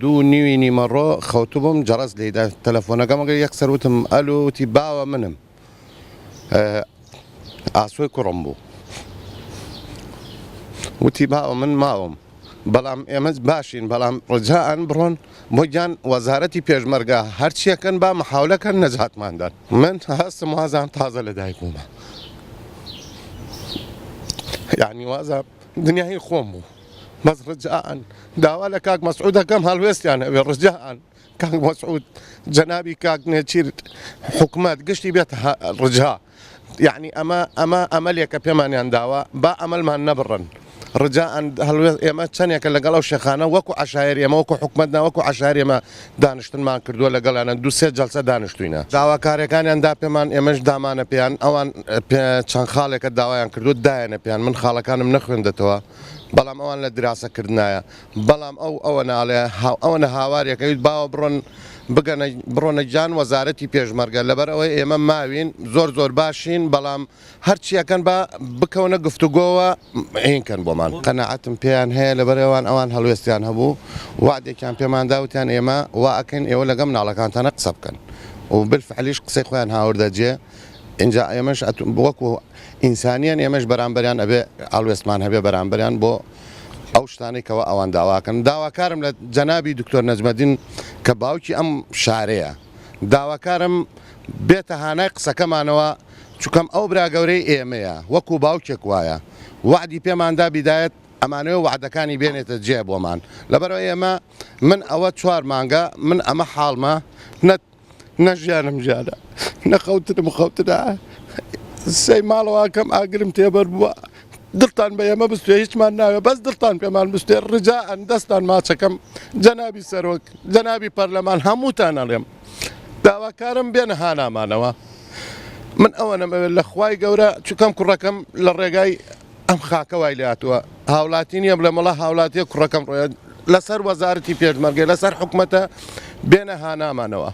دوو نیوی نیمەڕۆ خەوتبووم جەڕەس لێیدا تەلەفۆنەکەم ئەگەر یەکسەر وتم ئەلو وتی باوە منم ئاسۆی کوڕم بوو وتی باوە من ماوم بەڵام ئێمە باشین بەڵام ڕجاءەن بڕۆن بۆ گیان وەزارەتی پێشمەرگە هەرچیەکەن با محاولەکەن نەجاتمان دەن من هەستم وازان تازە لەدایک بوومە یعنی وازان دنیای خۆم بوو بەس ڕجاءەن داوا لە کاک مەسعود دەکەم هەڵوێستیان هەبێ ڕجاءەن کاک مەسعود جەنابی کاک نێچیر حکومەت گشتی بێت ڕجا یعنی ئەمە ئەمە ئەمەلێکە پێمانیان داوە با ئەمەلمان نەبڕن ڕجاءەن هەڵوێست ئێمە چەندێکە لەگەڵ ئەو شێخانە وەکو عەشایەر ئێمە وەکو حکومەت نا وەکو عەشایەر ئێمە دانیشتنمان کردووە لەگەڵیانە دوو سێ جەلسە دانیشتوینە داواکاریەکانیان دا پێمان ئێمەش دامانە پێیان ئەوان چەند خاڵێکە داوایان کردووە دایەنە پێیان من خاڵەکانم نەخوێندەتەوە بەڵام ئەوان لە دراسە کردنایە بەڵام ئەو ئەوە ناڵێ ئەوەنە هاوارێکە ویت باوە بڕۆن بگەنە بڕۆنە گیان وەزارەتی پێشمەرگە لەبەر ئەوەی ئێمە ماوین زۆر زۆر باشین بەڵام هەرچی ئەکەن با بکەونە گفتوگۆوە هین کەن بۆمان. قەناعەتم پێیان هەیە لەبەر ئەوان ئەوان هەڵوێستیان هەبوو وەعدێکیان پێمان دا وتیان ئێمە وا ئەکەین ئێوە لەگەڵ مناڵەکانتانە قسە بکەن و بالفعلیش قسەی خۆیان هاوردە جێ ئینجا ئێمەش وەکو ئینسانیان ئێمەش بەرامبەریان ئەبێ هەڵوێستمان هەبێ بەرامبەریان بۆ ئەو شتانەی کەوا ئەوان داواکەن داواکارم لە جەنابی دکتۆر نەجمەدین کە باوکی ئەم شارەیە داواکارم بێتە هانای قسەکەمانەوە چکەم ئەو برا گەورەی ئێمەیە وەکو باوکێک وایە وەعدی پێمان دا بیدایەت ئەمانەوێ وەعدەکانی بێنێتە جێ بۆمان لەبەرئەوە ئێمە من ئەوە چوار مانگە من ئەمە حاڵمە نە نە ژیانم ژیانە نە خەوتنم خەوتنە سەی ماڵەوەکەم ئاگرم تێبەر بووە دڵتان بە ئێمە بستێ هیچمان ناوێ بەس دڵتان پێمان بستێ ڕجاءەن دەستان ماچەکەم جەنابی سەرۆک جەنابی پەرلەمان هەمووتان ئەڵێم داواکارم بێنە هانامانەوە من ئەوەنەم ئەوێت لە خوای گەورە چکەم کوڕەکەم لە ڕێگای ئەم خاکە وای لاتوە هاوڵاتی نییە بڵێ مەڵا هاوڵاتیە کوڕەکەم ڕۆیە لەسەر وەزارەتی پێشمەرگە لەسەر حکومەتە بێنە هانامانەوە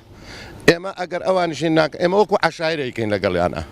ئێمە ئەگەر ئەوانیشین ناکە ئێمە وەکو عەشایرەیکەین لەگەڵیانە.